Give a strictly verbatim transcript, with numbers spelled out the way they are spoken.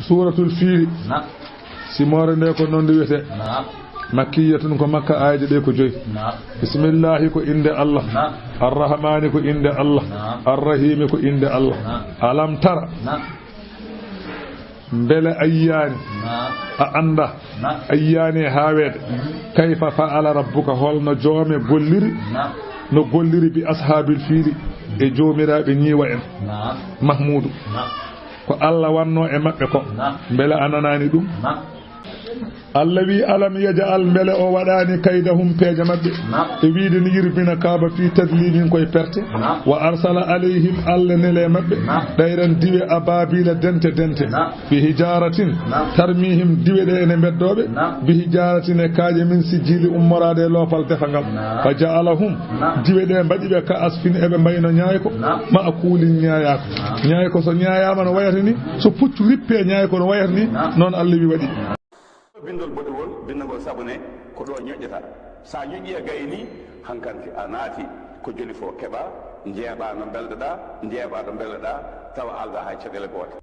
Suuratul Fiili. Simoore nde ko noon nde wiyetee. Makkiyatun, ko Makka, aayeeje ɗe ko joyi. Bismillaahi, ko innde Allah. Arrahmaani, ko innde Allah. Arrahiimi, ko innde Allah. Alam tara. Mbele a yiyaani, a anndaa, a yiyaani e haaweede, kayfa fa'ala rabbuka, holno joome golliri, no golliri bi ashaabil fiili, e joomiraaɓe ñiiwa en. Mahmuudu, ko Allah wannoo e maɓɓe ko, mbele a nanaani ɗum? Allah wi, alam yaj'al, mbele o waɗaani kaydahum, peeje maɓɓe, e wiide ni yirbina kaaba, fii tadlilin, koye perte, wa arsala alayhim, Allah neli e maɓɓe, ɗayran, diwe, abaabila, dente dente, bi hijaaratin, tarmihim, diwe ɗe ene mbeddooɓe, bi hijaaratin, e kaaƴe, min sijjili, ummoraade e loopal defangal, fa ja'alahum, diwe ɗe mbaɗi ɓe, ka asfin, eɓe mbayno ñaayko, ma'kuulin, ñaayaako. Ñaayko so ñaayaama no wayata ni, so puccu rippee, ñaayko no wayata ni, noon Allah wi waɗi. Bindol boɗewol, bindagol sabu ne ko ɗo ñoƴƴata. Sa ñoƴƴi a gayni, hankanti a naati ko joli fof keɓa, njeeɓa no mbelɗoɗa, njeeɓa ɗo mbelɗoɗa, tawa alda hay caɗeele goote.